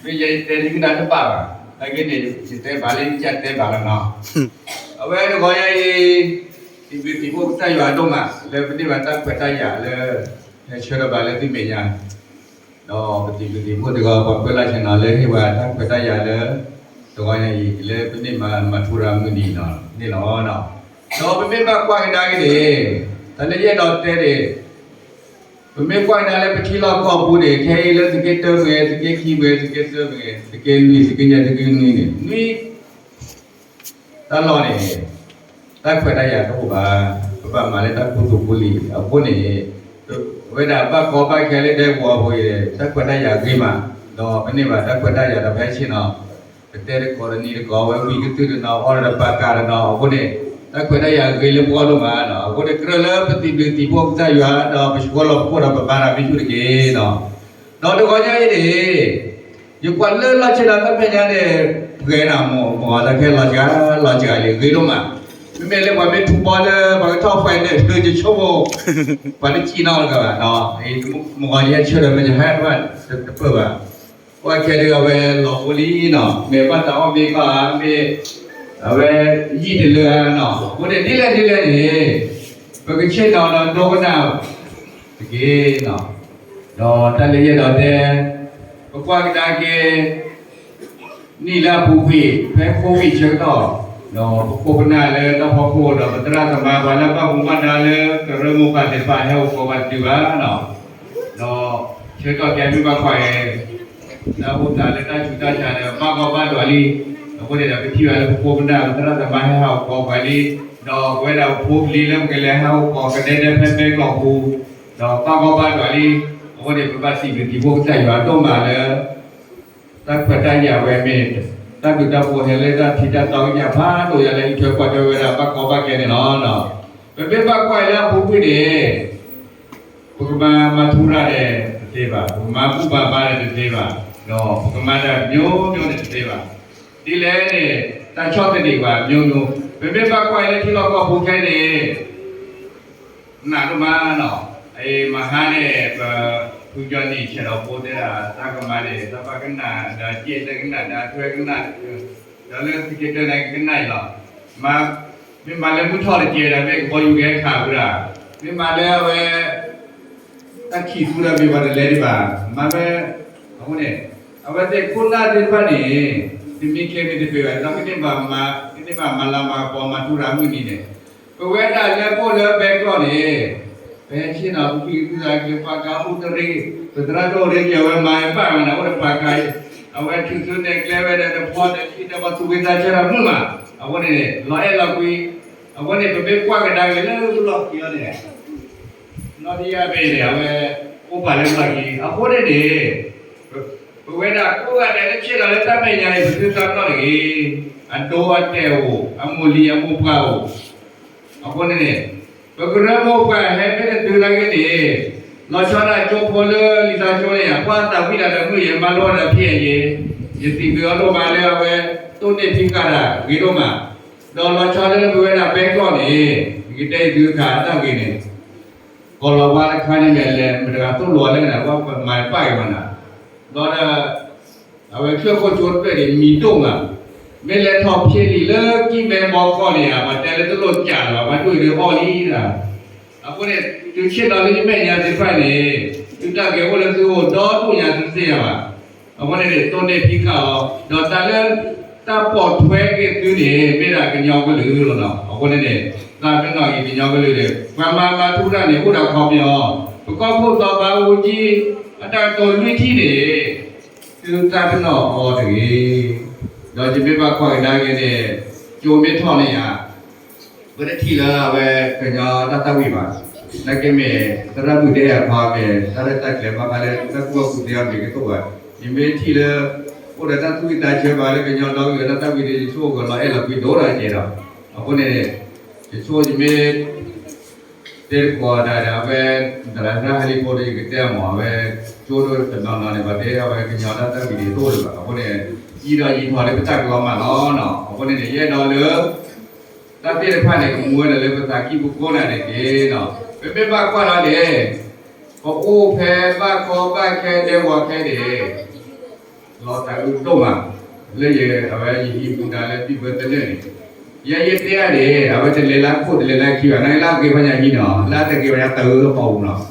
မ့ၢ်ယဲယတဲဒ်ကနၣ်တဘၣ်ဘၣ်, နာ်က့န့ၣ် ယတဲဘၣ်လၢယကတဲဘၣ်လီၤနီၤ. အဝဲတဂီၤညါအံၤ စံးဘျုးစံးဖှိၣ်ကစၢ်ယွၤဒိၣ်မး လၢပန့ၢ်ဘၣ်တၢ်ခွဲးတၢ်ယာ်လၢ ဟဲဆှၢထီၣ်ဘၣ်လၢသုမဲာ်ညါ ဒီးပစံးဘျုးစံးဖှိၣ်တဂီၤ ပှၤပၢလၢ်ဆ့ၣ်နီၤလၢဟ့ၣ်ဝဲတၢ်ခွဲးတၢ်ယာ်လၢ တဂီၤညါအံၤ လၢပန့ၢ်မၤထူရၤမုၢ်နံၤန့ၣ်လီၤ. ဒီးပမ့ၢ်ဘၣ်ကွၢ်ကဒါက့ၤန့ၣ် တၢ်လၢယအဲၣ်ဒိးတဲန့ၣ် ပမ့ၢ်ကွၢ်ကဒါလၢပထံလီၢ်ကီၢ်ပူၤန့ၣ် ခဲအံၤလၢသုးက့တၢမ့ၢ်ဂ့ၤ သုးက့ခံမ့ၢ်ဂ့ၤ သုးက့သၢမ့ၢ်ဂ့ၤ သုးက့လွံၢ် သုးက့ယဲၢ် သုးက့နွံန့ၣ် နွံ တၢ်လီၢ်န့ၣ် တၢ်ခွဲးတၢ်ယာ်တအိၣ်ဘၣ်, ပဘၣ်မၤလၢတၢ်ခူသူၣ်ခူလံၤအဃိန့ၣ် အဝဲဒၣ်ဘၣ်ကီဘၣ်ခဲလၢဒဲကဝီၤအပူၤအံၤ တၢ်ခွဲးတၢ်ယာ်ဂ့ၤမး, ဒီးပန့ၢ်ဘၣ်တၢ်ခွဲးတၢ်ယာ်ဒီးဖဲဆ့ၣ်နီၤ ပတဲတကိးတနံၤတကိး အဝဲဝံၤကသုၣ်တနီၤ အီၣ်ဒီးတပာ်ကၤတနီၤအဃိန့ၣ် တၢ်ခွဲးတၢ်ယာ်ဂ့ၤလၢပဂီၢ်ဒိၣ်မးနီၤ. အဃိန့ၣ် ကြၢးလၢပစံးဘျုးစံးဖှိၣ်ကစၢ်ယွၤ ဒီးပဆှၢလီၤပခိၣ်ဒီးပမၤတၢ်မ့ၢ်ဆူၣ်တက့ၢ်နီၤ. ဒီးတဂီၤညါအံၤန့ၣ် ယကွၢ်လၢလီၢ်ဆ့ဒီးတၢ်မဲာ်ညါန့ၣ် ပှဲၤနၤမ့ၢ်မ့ၢ်တၢ်ခဲလီၤစှၤလီၤစှၤလံ ဂ့ၤဒိၣ်မး, မ့မ့ၢ်လၢပှၤမ့ၢ်ထူဘီလၢပှၤကထီၣ်ဖှဲးန့ၣ် လၢယဆိကမိၣ် ပှၤတစံၣ်နီတဂၤဘၣ်နီၤ, မ့ၢ်ဂီၤယဟဲဆၢထၢၣ်မ့ၢ်ယဟဲတဘၣ်တပၢၢ်ဘၣ်, ကွၢ်ခဲဒုးအဝဲလီၤအိၣ်လံနီၤ, မ့ၢ်ဘၣ်တၢ်အီၣ်မ့ၢ်ကီၢ်ဧါ မ့ၢ် အဝဲယံာ်တလၢဧါနီၤ, အဃိန့ၣ် ဒ်လဲၣ်ဒ်လဲၣ်န့ၣ် ပကဆ့ၣ်နီၤဒီးဒိကနၣ်တက့ၢ်နီၤ. ဒီးတၢ်လၢယအဲၣ်ဒိးတဲ ပကွၢ်ကဒါက့ၤ နံၣ်လၢအပူၤကွံာ် ဖဲ COVID ဆၢကတီၢ် ဒီးပခိၣ်ပနၢ်လၢတၢ်ဖီခိၣ်ဒီးပသရၣ်သမါ ပှၤလၢဘၣ်မူဘၣ်ဒါလၢကရၢမိၢ်ပှၢ်သ့ၣ်တဖၣ်ဟဲအိၣ်ကိးပှၤတတုၤဘၣ်နီၤ, ဒီးဆၢကတီၢ်ကဲမ့ၢ်ဘၣ်ကွၢ်အံၤ တၢ်အိၣ်သးလၢတၢ်ဆူးတၢ်ဆါဒီးဘၣ်ကီဘၣ်ဒွးလံ, အဃိန့ၣ်ဒီးပထံၣ်ဘၣ်လၢပခိၣ်ပနၢ် ပသရၣ်သမါဟဲဟးအိၣ်ကိးပှၤလံ, ဒီးပဝဲဒၣ်ပဖိပလံၤလၢပကလဲၤဟးအိၣ်ကိးကဒဲဒဲဖဲဖဲကျိာ်ပူၤ ဒီးဘၣ်ကီဘၣ်ဒွးလံ, အဃိန့ၣ် ပဘၣ်စံးဘျုးစံးဖှိၣ်ကစၢ်ယွၤဒိၣ်မးလၢ တၢ်ခွဲးတၢ်ယာ်ဝဲမ့ၢ် တၢ်ဘျုးတၢ်ဖှိၣ်ဟဲလၢတၢ်ထံတၢ်တီကညးဖးဒိၣ်ညါလၢဟံးထွဲကွၢ်ထွဲဝဲဒၣ်ဘၣ်ကီဘၣ်ခဲန့ၣ်လီၤ. ပမ့ၢ်ဘၣ်ကွၢ်အံၤလၢအပူၤကွံာ်န့ၣ် ပကမၤမၤထူရၤန့ၣ်တသ့ဘၣ်, ပကမၤဘူၣ်ဘၣ်ဘါန့ၣ်တသ့ဘၣ်, ဒီးပကမၤတၢ်မျိုးမျိုးန့ၣ်တသ့ဘၣ်, ဒ်လဲၣ်န့ၣ် တၢ်ဆီၣ်သနံးပှၤမျိုးမျိုး, ပမ့ၢ်ဘၣ်ကွၢ်အံၤလၢထံလီၢ်ကီၢ်ပူၤခဲအံၤန့ၣ် နးဒိၣ်မးနီၤ, အမဟါန့ၣ် ပဖုကၠီနံၣ်ဆဲးဒီးဖိတဲဒၣ် တၢ်ကမၤန့ၣ် တၢ်ဘၣ်ကနၣ်ဒီးကဲတဲကနၣ်ဒီးထွဲကနၣ်, ဒီးလၢသုးက့တၢန့ၣ်ကနၣ်အံၤလီၤ. မ့ၢ်မၤလၢမုၢ်ထီၣ်တကဲဒီး မ့ၢ်ကဘီယူၤကဟဲခးဝဲဒၣ်, မ့ၢ်မၤလၢအဝဲ တၢ်ခံးသူဒီးမ့ၢ်ပှၤတလဲၤဒံးဘၣ်, မၤဝဲ, အဃိန့ၣ် အဝဲသ့ၣ်ခိၣ်နၢ်သ့ၣ်တဖၣ်န့ၣ် တမံခ့မ့ၢ်တပှဲၤဘၣ် ဒီးကန့ၢ်ဘၣ်မၤ, ကန့ၢ်ဘၣ်မၤလၤမၤကပီၤမၤထူရၤမုၢ်နံၤန့ၣ်, ပဝဲဒၣ်လၢပအိၣ်လၢဘဲကျီၢ်န့ၣ် ပဟဲဆ့ၣ်နီၤပဖံပဖုသးက့ၤပှၤကါအိၣ်တရံး, ပသရၣ်ဒိၣ်ရ့ၣ်ကဲဝဲမၤပာ်ဝဲန့ၣ် အိၣ်ဒီးပှၤကါ, အဝဲထုးသုနဲၣ်ကျဲဝဲဒီးတဖီဒီးထံဒီးပှၤသူၣ်ဝံသးဆၢတၢ်မုာ်မး, အဃိန့ၣ် လီၤအဲၣ်လီၤကွံ, အဃိန့ၣ် ပမ့ၢ်ကွၢ်ကဒါက့ၤလၢပလီၢ်ခံအီၤန့ၣ် နီၢ်တယၢ်ဘ့ၣ်န့ၣ် အဝဲ အိၣ်ပာ်လၢပလီၢ်ခံ, အဃိန့ၣ်န့ၣ် ပဝဲဒၣ်ကိးဂၤဒဲးလၢဆ့ၣ်နီၤလၢတၢ်မဲာ်ညါအံၤ ပသုသးပနီၣ်တဂ့ၤ, အဒိအတဲာ်အိၣ်, အမိၢ်လံၤအမိၢ်ပှၢ်အိၣ်, အဃိန့ၣ်န့ၣ် ပကရၢမိၢ်ပှၢ်ဟဲဖဲတတုၤနာ်က့န့ၣ် လီၤဆီဒၣ်ကၠိဖိလၢလံာ်သးကၠိန့ၣ် အပှၤသးဝံၣ်တၢ်ဒီးမုၢ်ယဲၢ် မၤလိတၢ်ဖံးအယံၤ, ယစံးဘျုးအီၤဒိၣ်မးလၢအဝဲ တိၢ်န့ၢ်ဖံးဃာ်တၢ်ဂ့ၤဒိၣ်မး, ဒီးလီၤဆီလၢပဝဲဒၣ်ဘဲကျီၢ်န့ၣ် ယကတဲယသုတခါတၢ်ဂ့ၤန့ၣ် ကီၢ်လီၤဝါတခါန့ၣ်မ့ၢ်လဲၤ မတၤတဂၤသိၣ်လိအီၤလဲၣ်န့ၣ် ပှၤမၤပာ်က့ၤမးနၤ, ဘျီဒီး အဝဲချၢၣ်ခိၣ်ကၠိတဖျၢၣ်န့ၣ် မံၤဒိၣ်မး, မ့ၢ်လဲၤထီၣ်ဖျ့လံာ်လၢကံၢ်မဲဘီကီၢ်န့ၣ် ပှၤတဲလၢတလိၣ်ကးလၢၤဘၣ် ပှၤဒိၣ်အံၤဒုးအီၣ်လံဒၣ်, အဃိန့ၣ် သုဆ့ၣ်နီၤလၢယမဲာ်ညါသ့ၣ်တဖၣ်န့ၣ် သုတၢ်ဂ့ၤအိၣ်လၢသုအိၣ်ဒီဒိၣ်ညါသုတသ့ၣ်ညါဘၣ်, အဃိန့ၣ်န့ၣ် တိၢ်န့ၢ်ဖံးဃာ်အီၤ ဒီးတၢ်လၢ တၢ်ပိာ်ထွဲက့ၤသုန့ၣ် မ့ၢ်ဒၣ်ကညီကလုာ်လီၤနီၤ, အဃိန့ၣ်န့ၣ် သးပ့ၤနီၣ်က့ၤကညီကလုာ်န့ၣ် ပှၤမၤမၤထူတၢ်န့ၣ် အိၣ်ဒီးခီပညီ, ပကီၢ်ခိၣ်စီၤဘးအူကၠံ အတၢ်ကတိၤလွံၢ်ထံၣ်န့ၣ် သုသးပ့ၤနီၣ်အီၤတဂ့ၤ, ဒီးယမ့ၢ်ဘၣ်ကွၢ်ကဒါက့ၤန့ၣ် ကၠိမ့ၢ်ထီၣ်န့ၣ်ဧါ ပတထံၣ်လၢအဝဲကညီတၢ်သးဝံၣ်ဘၣ်, နာ်က့မ့ၢ် သရၣ်မုၣ်တဲအခီမ့ၢ် တၢ်ရဲၣ်တၢ်ကျဲၤဘၣ်ဃးလၢတၢ်ကူၣ်ဘၣ်ကူၣ်သ့အီၤမ့ၢ်ကသိၣ်ဘၣ်, ယမ့ၢ်ထံၣ်လၢ အိၣ်ဒီးတၢ်သူၣ်ဝံၣ်သးဆၢဘၣ်လၢကညီဒီကလုာ်တၢ်သးဝံၣ်ဒီး ယဆိကမိၣ်လီၤအဲၣ်လီၤကွံဒိၣ်ဒီးကဲဒီး, အဃိန့ၣ် ယဆိယမ့ၢ် တဲတကိးဒၣ်ဒီး အဝဲ သရၣ်သရၣ်ဟဲလံဖိဒီး ယကတဲမ့ၢ် အဝဲ ကၠိဒိၣ်တနီၤနီၤန့ၣ် ပှၤတဲအဝဲကညီတၢ်သးဝံၣ်န့ၣ်တအိၣ်လၢၤဘၣ်, အဃိန့ၣ် ယံာ်ဒီးယံာ်ထီၣ်လၢပတၢ်ကလီၤမၢ်လီၤနီၤ, အဃိန့ၣ်န့ၣ် ယအဲၣ်ဒိးလၢ တၢ်သ့ၣ်တဖၣ်န့ၣ် ကမူဝဲဒၣ်လၢပသးကံၢ်ပူၤကိးဂၤဒဲးတက့ၢ်နီၤ, ပမ့ၢ်ဘၣ်ကွၢ်လီၤန့ၣ် ပအိၣ်ဖဲဘၣ်ကီဘၣ်ခဲဒဲကဝီၤခဲန့ၣ် လီၤသးအုးဒိၣ်မး, လၢယ အဝဲယဟံးမူဒါလၢဘံၣ်ဘၢသနၢၣ်န့ၣ်, ယဲယတဲအါန့ၣ် အဝဲတလဲၤလၢခိၣ်တလဲၤလၢခံဘၣ်, နာ်က့လၢအဂ့ၤပှၤညါဟံးန့ၣ်,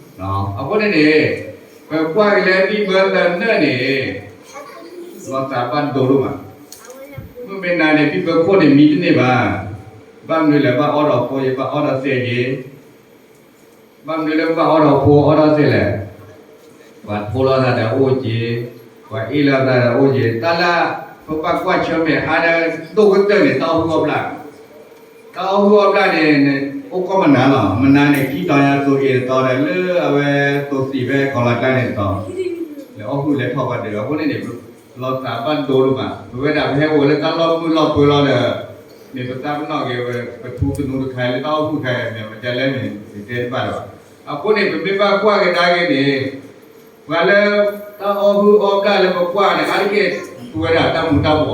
လၢအတဂ့ၤပှၤညါတၢ်အုးတပီၢ်ပူၤနီၤ. အဃိန့ၣ်န့ၣ်, ပကွၢ်က့ၤလၢဘံၣ်ဘၢသနၢၣ်န့ၣ်, လီၤသးဘၣ်ဒိဒိၣ်မး, မုၢ်မ့ၢ်နၤန့ၣ် ဘံၣ်ဘၢခိၣ်န့ၣ် မံတန့ၢ်ဘၣ်, ဘၣ်မနုၤလဲၣ် ဘၣ်အီထီၣ်ဖိယ့ၤ ဘၣ်အီထီၣ်သဲးယ့ၤ ဘၣ်မနုၤလၢပဘၣ်အီထီၣ်ဖိအီထီၣ်သဲးလဲၣ်, ပှၤထိလီၤသးဒီးအိၣ်က့ၤ, ပှၤအ့ၣ်လိာ်သးဒီးအိၣ်က့ၤ, တၢ်လၢပဘၣ်ကွၢ်ဆၢၣ်မဲာ်အါဒၣ်ဒိၣ်ကတၢၢ်န့ၣ် တၢ်အီၣ်ဟုၣ်အီၣ်ဘျၣ်, တၢ်အီၣ်ဟုၣ်အီၣ်ဘျၣ်န့ၣ် အိၣ်ကိးမနုၤလီၤ, မနုၤန့ၣ် ခံတီၤညါသိးအ့ၣ်တတီၤဒီး လၢအဝဲသိးသံၣ်ဖဲကီၤလၤကျါန့ၣ်တတီၤ, လဲၤအီၣ်ဟုၣ်လဲၤထီၣ်ပှၤဒၢးအဃိန့ၣ်န့ၣ် လီၤသးဘၣ်ဒိဒိၣ်မး, ပဝဲဒၣ်ပဟဲအိၣ်လၢတၢ်လီၢ်မုၢ်လီၢ်ပၢၤလီၤဒီး မ့ၢ်ပသးပနီၣ်က့ၤဝဲ ပထူသနူတခါလၢတၢ်အီၣ်ဟုၣ်ခါအံၤ မ့ၢ်မတၤလဲၣ်မ့ၢ် ပတဲတဘၣ်လၢၤဘၣ်. အဃိန့ၣ် ပမ့ၢ်ဘၣ်ကွၢ်ကဒါက့ၤန့ၣ်, ပှၤလၢတၢ်အီၣ်ဟုၣ်အီၣ်ဘျၣ်လၢပကွၢ်န့ၣ် အါတက့ၢ် ပဝဲဒၣ်တၢ်မူၤတၢ်ဘှီ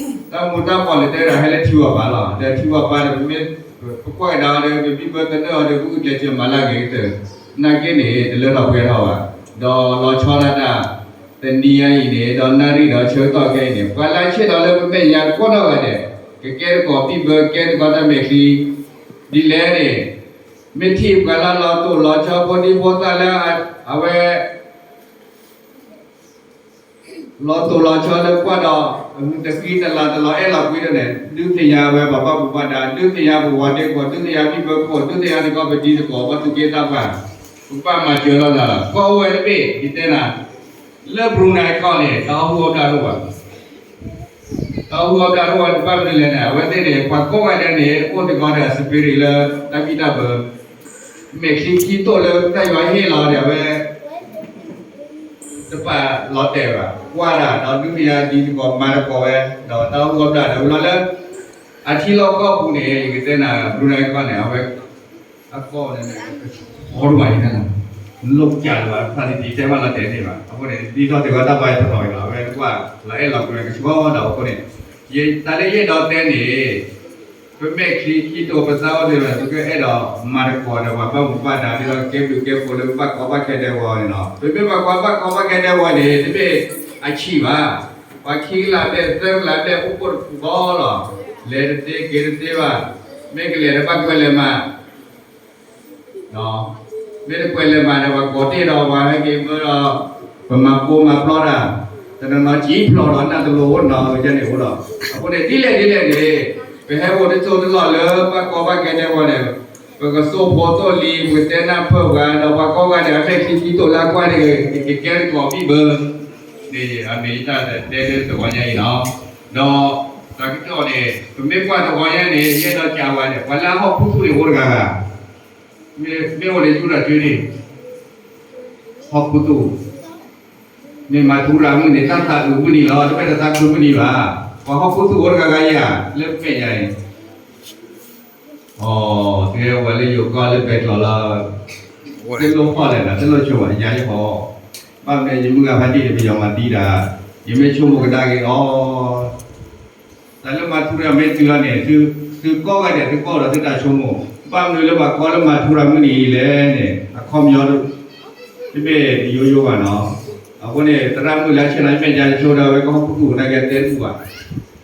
း, တၢ်မူၤတၢ်ဘှီးလၢတဲဒၣ်ဟဲလၢထံဝၤပၤလီၤ, ဒီးထံဝၤပၤန့ၣ် ပမ့ၢ်ပကွၢ်ကဒါအီၤဒီး ပဘံၣ်ဘၢသနၢၣ်အီၤဒီး ပအုၣ်ကျဲးစၢးမၤလၢက့ၤကတၢၢ်, နာ်က့န့ၣ် တလၢထီၣ်ပှဲၤထီၣ်ဘၣ်, ဒီးလီၤဆီဒၣ်တၢ် တနံၤညါအံၤန့ၣ် ဒီးနၣ်ရံၣ်ဒီးဆၢကတီၢ်ခဲအံၤန့ၣ် ပှၤလၢဆ့ၣ်နီၤလၢပမဲာ်ညါကိးနီၢ်ဂၤဒဲး ကကဲသကိးဘံၣ်ဘၢ ကဲသကိးတၢ်မဲာ်ချံ ဒ်လဲၣ်န့ၣ်, မ့ၢ်ထံၣ်ပှၤလၢလီၤတိၢ်လီၤဆီဖိဒံဖိသၣ်လၢ အဝဲ လီၤတိၢ်လီၤဆီလၢကွၢ်ဒီး တဃံတလၤတလီၤအဲၣ်လီၤကွံဒိၣ်န့ၣ် ဒုးသ့ၣ်ညါဝဲပှၤဘၣ်မူဘၣ်ဒါ, ဒုးသ့ၣ်ညါပဝၤဒ့ကဝီၤ, ဒုးသ့ၣ်ညါဘံၣ်ဘၢခိၣ်, ဒုးသ့ၣ်ညါသကိးပတံၤသကိး ပှၤသူၣ်က့သးပှၢ်, ပဘၣ်မၤစၢၤလိာ်သးလီၤ. ကိးဝဲတဘ့ၣ် ယတဲနၤ, လၢ Brunei ကီၢ်န့ၣ် တၢ်အီၣ်ဟုၣ်အီၣ်ဘျၣ်တအိၣ်ဘၣ်. တၢ်အီၣ်ဟုၣ်အီၣ်ဘျၣ်တအိၣ်ဘၣ် ဘၣ်မနုၤလဲၣ်န့ၣ် အဝဲသ့ၣ်န့ၣ် ပှၤကိးဂၤဒဲးန့ၣ် အိၣ်သကိးဒီး spirit လၢတၢ်ဘံၣ်တၢ်ဘၢ, မဲာ်ချံခံတိၢ်လၢတၢ်ယွၤဟ့ၣ်လီၤဒီး အဝဲ တပာ်လီၤတဲာ်ဘၣ်, ကွၢ်တၢ်ဒီး ဒုးသ့ၣ်ညါဒ်သကိးမၤသကိးဝဲ, ဒီးတၢ်အီၣ်ဟုၣ်အီၣ်ဘျၣ်ဒီး ဝံၤလီၤလၢ အထံလီၢ်ကီၢ်ပူၤန့ၣ် ယကတဲနၤ Brunei ကီၢ်န့ၣ် အဝဲ အကီၢ်န့ၣ် ကဆှီဒိၣ်ဘၣ်ယတဲနၤ, လိၣ်ကၢ်လၢၤဘၣ် ဖးတံၢ်တံၢ်တဲဘၣ်လီၤတဲာ်န့ၣ်ဘၣ်. အဃိန့ၣ် ဒ်သိးတုၤဝဲတၢ်ဘါယွၤတရီၤအံၤလီၤ အဝဲကွၢ်လီၤအဲၣ်လီၤကွံကဆှီဒီးအဃိန့ၣ်, ယတၢ်လၢယအဲၣ်ဒိးတဲန့ၣ် ပမဲာ်ချံခံတိၢ်ပသးအိၣ်သ့ၣ်တဖၣ် ပကအဲၣ်ဒိးမၤသကိးဒီးပှၤဘၣ်မူဘၣ်ဒါ ဒ်သိးကကဲဘျုးကဲဖှိၣ်လၢပဘၣ်ကီဘၣ်ခဲဒဲကဝီၤန့ၣ်လီၤ. ပမ့ၢ်ဘၣ်ကွၢ်ဘၣ်ကီဘၣ်ခဲဒဲကဝီၤန့ၣ် တမ့ၢ်အဆံးဘၣ်, ပှၤခံကလးဘျဲၣ်သၢကလးဘျဲၣ်အိၣ်ဖှိၣ်တပူၤဃီလီၤ. လဲၤတသ့က့ၤတသ့ဘၣ်, မ့ၢ်ကလဲၤဒီးဘၣ်ကွဲးလဲၤမၤ မ့ၢ်တကွဲးလဲၤမၤဒီး ပှၤကိးတ့ၢ်ဒီးပှၤဟဲက့ၤမၢဒီး ပမၤပိာ်မၤပျီတၢ်, တနီၤနီၤကံဖျိးဒီးနၢ်တလိၤအိၣ်နီၤ ကန့ၣ်အိၣ်ဒီး, အဃိန့ၣ် ဒ်လဲၣ်ဒ်လဲၣ်န့ၣ် ပဟဲအိၣ်တစိၢ်တလီၢ်လၢဘၣ်ကီဘၣ်ခဲဒဲကဝီၤန့ၣ် ပကသိၣ်ဖိသိၣ်လံၤ ပကတဲနၢ်ပၢၢ်ပှၤ ဒီးပှၤကိးဂၤဒဲး အမဲာ်ချံခံတိၢ်လၢအကွၢ်န့ၣ် ကကဲသကိးဘံၣ်ဘၢ န့ၣ် အမ့ၢ်ယတၢ်တဲလၢတဂီၤညါအံၤလီၤ. ဒီးတၢ်ကစီၣ်န့ၣ် ပမ့ၢ်ကွၢ်တဂီၤညါန့ၣ် ယအဲၣ်ဒိးစံးဝဲန့ၣ် ပှၤလၢအဟီၣ်ခိၣ်သူၣ်န့ၣ်အိၣ်တဂၤဂၤ မ့ၢ်အိၣ်လၢယူဒၤကၠ့န့ၣ် ဟီၣ်ခိၣ်သူၣ် မ့ၢ်မၤထူရၤမုၢ်နံၤ တၢ်သးအုးမုၢ်နံၤလီၤ တဘၣ်တသးခုမုၢ်နံၤဘၣ်. ပှၤဟီၣ်ခိၣ်သူၣ်အိၣ်တဂၤဂၤယၤ လၢမဲာ်ညါအံၤ အ သုဟဲဝဲလၢယိၤကီၢ်လၢပဲကျိၤလီၤ တလိၣ်ဖီၣ်လဲၣ်ဒီး တလိၣ်ဆိဘၣ် ယၤယဟီၣ် ဘၣ်မနုၤယမုၢ်ဂၤဖးတံၢ်န့ၣ် ပယီၤမၤသံတၢ် ယမ့ၢ်ဆိကမိၣ်ကဒါက့ၤအီၤ တၢ်လၢမၤထူရၤမ့ၢ်တုၤလီၤန့ၣ် သုကိးဂၤဒဲး သုကိးဒီးသုတၢ်ဆိကမိၣ် ဘၣ်မနုၤလၢပှၤကိးလၢမၤထူရၤမုၢ်နံၤလဲၣ်န့ၣ် အခီပညီ တမ့ၢ်ယိယိဘၣ်နီၤ. အဃိန့ၣ် သရၣ်မုၣ်လၢဆ့ၣ်နီၤမဲာ်ညါတဆိဒီး အဝဲကဟီၣ်ခိၣ်သူၣ်နာ်က့တဲတဘူၣ်ဘၣ်.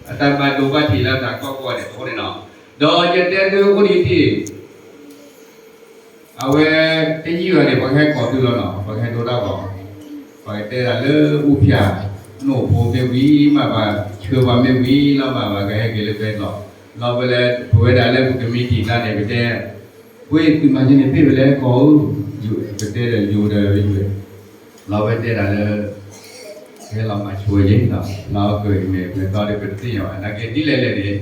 အတၢ်ဘၣ်ဒိဘၣ်ထံးလၢတၢ်ကီၢ်ကီၢ်န့ၣ် အဃိန့ၣ်နီၤ. ဒီးယတဲသုအိၣ်ဒံးတ့ၢ် အဝဲတယံာ်ဘၣ်န့ၣ် ပှၤကဟဲကိးသုလီၤနီၤ ပှၤကဟဲဒိတၢ်ဂီၤ ပှၤကတဲတၢ်လၢအူဖၠၣ် နိၣ်ဖိမ့ၢ်ဝံၤမးဘၣ် ဆှၢပှၤမ့ၢ်ဝံၤလီၤမးဘၣ် ကဟဲက့ၤလၢပဲကျိၤ လီၤပလဲ ပဝဲဒၣ်လၢပကမံးတံာ်တၢ်န့ၣ် ပတဲ ဝ့ၢ်သုမၤန့ၣ်န့ၣ် ပ့ၢ်ပလဲၤကိးဧၢ ပတဲဒီးယိၤဒီးယိၤ လီၤဝဲတဲဒၣ်လၢ ဟဲလီၤမၤဆိဝဲယ့ၣ်နီၤ လီၤကၢၢ်အံၤမ့ၢ်ပှဲၤသီဒီးပတသ့ၣ်ညါဘၣ် နာ်က့ဒ်လဲၣ်လဲၣ်န့ၣ်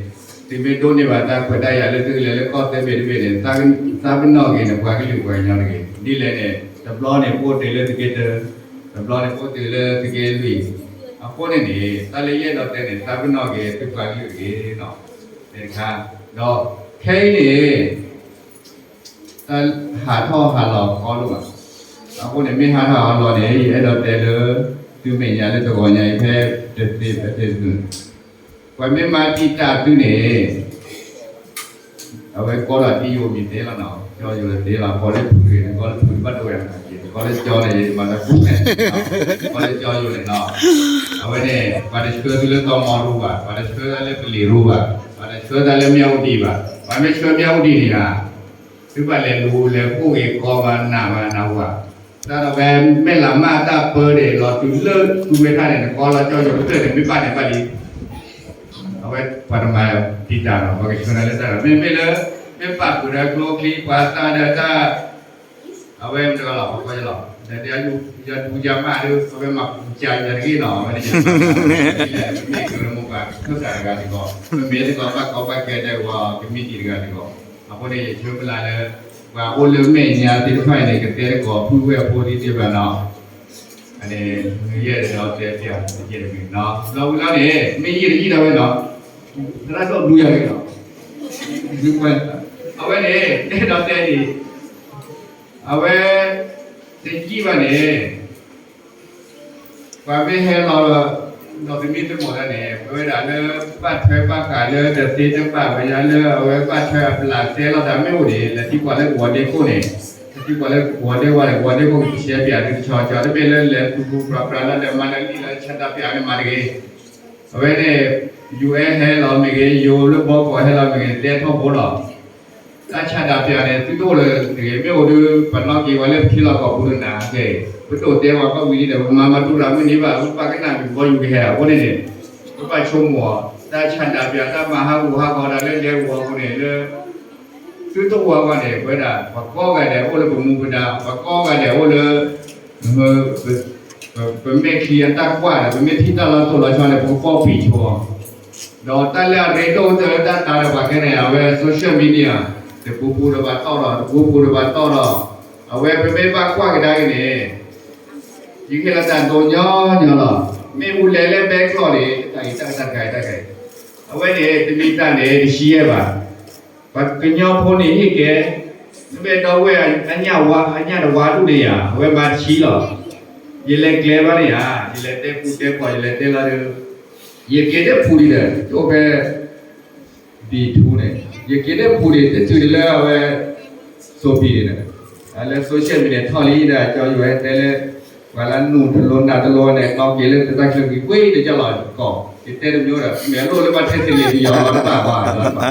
သုမ့ၢ်ဒိးန့ၢ်ဘၣ်တၢ်ခွဲးတၢ်ယာ်လၢသုကလဲၤလၢကီၢ်သၢဘ့ၣ်တဘ့ၣ်န့ၣ် သးပနီၣ်က့ၤန့ၣ် ပှၤကလုာ်ပှၤကညီတဂ့ၤ ဒ်လဲၣ်န့ၣ် တဘျီန့ၣ်ပအိၣ်တ့ၢ်လၢသုးက့တၢ တဘျီန့ၣ်ပအိၣ်တ့ၢ်လၢသုးက့လွံၢ် အဃိန့ၣ်န့ၣ် တၢ်လၢယအဲၣ်ဒိးတဲန့ၣ် သးပနီၣ်က့ၤသုပှၤကလုာ်တဂ့ၤနီၤ တခါ ဒီးခဲအံၤန့ၣ် တၢ်ဟးထီၣ်ဟးလီၤကီဒိၣ်မး, အဃိန့ၣ် မ့ၢ်ဟးထီၣ်ဟးလီၤန့ၣ် ယအဲၣ်ဒိးတဲလၢ သုမဲာ်ညါလၢတဂီၤညါအံၤ ဖဲတသ့ဖဲတသ့ ပှၤမ့ၢ်မၤတံာ်တာ်သုန့ၣ် အဝဲကီဒီးတံယိၤမံၤသ့လီၤနီၤ, ကီယိၤသ့လီၤ, ကီလၢဖုဂ့ၤ ကီလၢဖုတဘၣ်ဒိဝဲအက့ၤ ပှၤလၢကၠီန့ၣ် မၤတၢ်ပူၤန့ၣ်, ပှၤလၢကၠီယိၤန့ၣ်နီၤ, အဝဲန့ၣ် ပှၤတဆှၢသုလၢတီမီရိဘၣ်, ပှၤတဆှၢသုလၢပလံၤရိဘၣ်, ပှၤတဆှၢသုလၢမၠၣ်ဝတံၣ်ဘၣ်, ပှၤမ့ၢ်ဆှၢမၠၣ်ဝတံၣ်န့ၣ်ဧါ, သုဘၣ်လဲၤလူၤလဲၤပိၢ်ဂ့ၤကီဘၣ်နးဘၣ်နၢ်ဟူဘၣ်, တၢ်ဒီးဖဲမဲၢ်လးမၢ်တၢ်ပၢဒၣ်လီၤတုၤလၢသုဝဲထၣ်န့ၣ် နကီလီၤကၠီယိၤကတၢၢ်န့ၣ် မ့ၢ်ဘၣ်န့ၣ်ဘၣ်လံ အဝဲပှၤတမၤတံာ်တာ်ဒီး ပှၤကဆှၢနၤလၢတၢ်ဒီး မ့မ့ၢ်လၢ မ့ၢ်ပာ်ဃုာ်ဒီးကျိချံ ပှၤသးဒီးတၢ် အဝဲမတၤလီၤ ပှၤကီလီၤ ဒီးယၤဒူယၤမးဒီး အဝဲမၤပူၤကၢ်ယၤတဂ့ၤနီၤ အဝဲန့ၣ် မ့ၢ်ကရၢမိၢ်ပှၢ် ခၢၣ်သးတဂၤစ့ၢ်ကီး ပမ့ၢ်စ့ၢ်ကီး ဘၣ်ကီဘၣ်ခဲတဲဝဲ ကမံးတံာ်တဂၤစ့ၢ်ကီး အဃိန့ၣ် ယဆၢမုၢ်လၢ်လၢ ပှၤအိၣ်လၢမဲာ်ညါသ့ၣ်တဖၣ်အံၤန့ၣ် ကတဲသကိးပုၢ်ဝဲၢ်ဖိဒ်တဲဘၣ်နီၤ အန့ၣ် ယဲၢ်ဒီးတဲပၠးတကဲတမံၤနီၤ ဒီပုၢ်လီၤန့ၣ် မ့ၢ်ယံာ်တယံာ်ဒီးဝဲနီၤ သရၣ်ဒိၣ်ဒူယၤန့ၣ်နီၤ အဝဲန့ၣ် တဲဒီးတဲအံၤ အဝဲ တယံာ်ဘၣ်န့ၣ် ပှၤမ့ၢ်ဟဲလီၤ ဒီးသမံသမိးတၢ်န့ၣ် ပဝဲဒၣ်လၢ ဘၣ်ထွဲဘၣ်ဃးလၢတသ့တဘၣ်ဝဲယါလၢ အဝဲဘၣ်ထွဲအပျၢ်တဲလီၤသးမ့ၢ်အိၣ်န့ၣ် လဲၤသံကွၢ်လၢကဝီၤဒ့ခိၣ်န့ၣ် လဲၤသံကွၢ်လၢကဝီၤဒ့ဝါဒီး ကဝီၤဒ့ခိၣ်ကဆှဲပၠးသုတဆီဆီ တမ့ၢ်လၢလဲၤပူၤပူၤပြးပြးလၢလဲၤမၤလၢလံာ်လၢဆန္ဒပြန့ၣ်မၤတဂ့ၤ အဝဲန့ၣ် ယူၢ်အဲၣ်ဟဲလီၤမ့ၢ်ဂ့ၤ ယိၤလၢဘီကီၢ်ဟဲလီၤမ့ၢ်ဂ့ၤ တဲထီဘိလီၤ တၢ်ဆန္ဒပြန့ၣ် သုတအိၣ်လၢၤတဂ့ၤ မ့ၢ်အိၣ်ဒီး ပနီၣ်က့ၤဝဲလၢပထံလီၢ်ကီၢ်ပူၤတနၤက့ၤ ပတအိၣ်တဲဝဲကီၢ်ဝံၤလံဒီး ပမၤမၤတူၢ်ရၤမုၢ်န့ၣ်ဘၣ် ပဘၣ်ကနၣ်မ့ၢ်ဘီယူၤကဟဲအဃိန့ၣ်န့ၣ် ပဘၣ်ဆိကမိၣ်အီၤ တၢ်ဆန္ဒပြ တၢ်မၤဟးဂူာ်ဟးဂီၤတၢ်လၢလဲၤဂီၤအဃိန့ၣ် လၢ သုတအိၣ်အဂီၢ်န့ၣ် ပဝဲဒၣ် ပှၤကိးဂၤဒဲးအိၣ်လၢပမူပဒါ ပှၤကိးဂၤဒဲးအိၣ်လၢ ပမဲာ်ချံအတၢ်ကွၢ်ဒီး ပမ့ၢ်ထံၣ်တၢ်လီၤတိၢ်လီၤဆီန့ၣ် ပကပိာ်ပံာ်ဆိအီၤ ဒီးတၢ်လၢအရ့ဒိၣ်ကတၢၢ်လၢတၢ်တာ်ဒီးပှၤခဲန့ၣ် အဝဲ social media တပူၤပူၤဒီးပှၤတီၢ်ဒီး တပူၤပူၤဒီးပှၤတီၢ်ဒီး အဝဲပမ့ၢ်ဘၣ်ကွၢ်ကဒါက့ၤန့ၣ် ယကဟ့ၣ်လီၤတၢ်ဒိးညီညီလီၤ. မ့ၢ်အူလဲၤလၢဘဲကျိာ်န့ၣ် တၢ်အံၤတၢ်ကတၢၢ်တခါအံၤတၢ်ခါအံၤ အဝဲန့ၣ် တမ့ၢ်တၢ်န့ၣ် တဆံယဲၢ်ဘၣ်. ပှၤကညီဖိန့ၣ်ဟ့ၣ်ကဲ နမ့ၢ်ဒီပုၢ်ဝဲၢ်အညၣ်ဝါ အညၣ်တဝါဒူၣ်န့ၣ်ယါ အဝဲမၤတဆံလီၤ. ယလဲၤကျဲဘၣ်န့ၣ်ယါ ယလဲၤတဲပူတဲဖီ ယလဲၤတဲလီၤဒီး ယက့ၤတဲပူဒံးဒီး တအိၣ်ဖဲ ဘံထူန့ၣ် ယက့ၤတဲပူဒံး တတုၤဒံးလၢအဝဲ စိပံန့ၣ် လၢ social media ထီၣ်လံဒီး ကၠီယိၤဟဲတဲလၢ ပှၤလၢနူၢ်တလိၤနးတလိၤန့ၣ် တီက့ၤလၢတၢ်ချၢကွံာ်ကွံာ်တကၢ်လီၤကီး ယတဲတမျိုးဒီး မ့ၢ်အလိၣ်လၢဘၣ်ထဲတလ့ၣ်တယီၤလီၤတဘၣ်ဘၣ်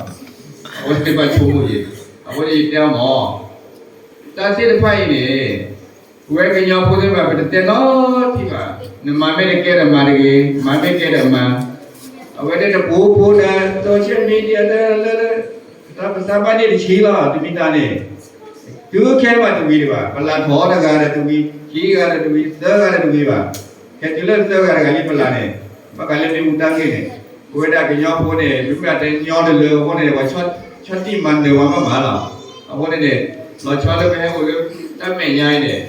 အဝဲသ့ၣ်ဘၣ်ဆိကမိၣ်အံၤ အဃိန့ၣ်ယတဲအီၤမး တၢ်သ့ၣ်တဖၣ်အံၤန့ၣ် ပဝဲကညီဖိသ့ၣ်တဖၣ် ပတတဲနီတထံၣ်ဘၣ်. နမၤမ့ၢ်တကဲဒီးမၤတဂ့ၤ, မၤမ့ၢ်ကဲဒီးမၤ. အဝဲဒၣ်တပူၤဖိဒီး social media ဒီးလၢ တၢ်ပသးဘၣ်န့ၣ်တဆံလီၤ တမ့ၢ်တၢ်န့ၣ် တုၤခဲမးတဝံၤဒံးဘၣ်. ပလၢ်ထီၣ်တဂၤဒီးတဝံၤ, ခံဂၤဒီးတဝံၤ, သၢဂၤဒီးတဝံၤဘၣ်. ခဲတုၤလၢသၢဂၤတဂၤလံပလၢ်န့ၣ် ဘၣ်ဃးလၢမ့ၣ်အူတၢ်ဂ့ၢ်န့ၣ် ပဝဲဒၣ်ကညီဖိန့ၣ် မ့မ့ၢ်တညီတလၢအဃိန့ၣ် ပှၤဆီၣ်တံၢ်မၤနၢၤပှၤဘၣ်မးလီၤ. အဃိန့ၣ်န့ၣ် လီၤဆီလၢပဟဲအိၣ်လၢတၢ်မဲာ်ညါအံၤန့ၣ်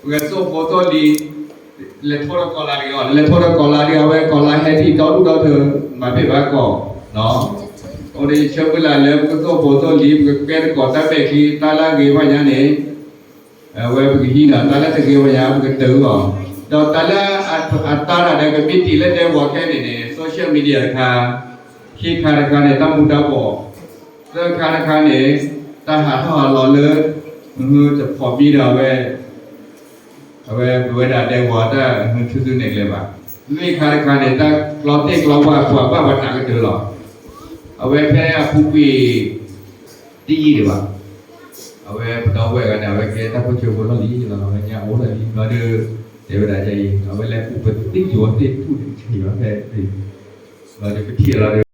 ပကသိၣ်ဖိသိၣ်လံၤ လဲၤထီၣ်ဒီးကီၢ်လါတဂ့ၤအီၤ, လဲၤထီၣ်ဒီးကီၢ်လါတဂ့ၤ အဝဲကီၢ်လါဟဲထံၣ်ဒီဒူၣ်ဒီထၢ မၤဘ့ၣ်ဘၣ်ကီၢ် အဃိန့ၣ် ယဆၢမုၢ်လၢ်လၢပကသိၣ်ဖိသိၣ်လံၤ ပကကဲသကိးတၢ်မဲာ်ချံ တၢ်လၢအဂ့ၤဘၣ်ညါန့ၣ် အဝဲပကဟံးဒီး တၢ်လၢတဂ့ၤဘၣ်ညါ ပကတၢၢ်အီၤ, ဒီးတၢ်လၢအတၢ်ရၤဒီးကမံးတံာ်လၢဒဲကဝီၤခဲန့ၣ်န့ၣ် social media တခါ, ခံခါတခါန့ၣ် တၢ်မူၤတၢ်ဘှီး, သၢခါတခါန့ၣ် တၢ်ဟးထီၣ်ဟးလီၤလၢ တဖိးမံဒီးအဝဲ အဝဲပဝဲဒၣ်ဒဲကဝီၤတၢ်မုာ်ထူသနံးကျဲဘၣ်. လွံၢ်ခါတခါန့ၣ် တၢ်ကျီသ့ၣ်ကျီဝါပှၤဘၣ်ပှၤတၢ်ကတၢၢ်လီၤ. အဝဲဖဲအပူၤကွံာ် တယံာ်ဒံးဘၣ်. အဝဲပဒီပုၢ်ဝဲၢ်ဂၤန့ၣ် အဝဲကဲတၢ်ခိၣ်ဆၢဖိလီၢ်လံၤလီၤ အဝဲညါအိၣ်လၢလံၤဘျီဒီး တဲဝဲဒၣ်ဒ်အံၤ အဝဲလဲၤပူၤပသံၣ်ယိၤသ့ၣ်ထူၣ်န့ၣ် ကဆံးဘၣ်ဖဲ ဘျီဒီးပထံၣ်လီၤဒီး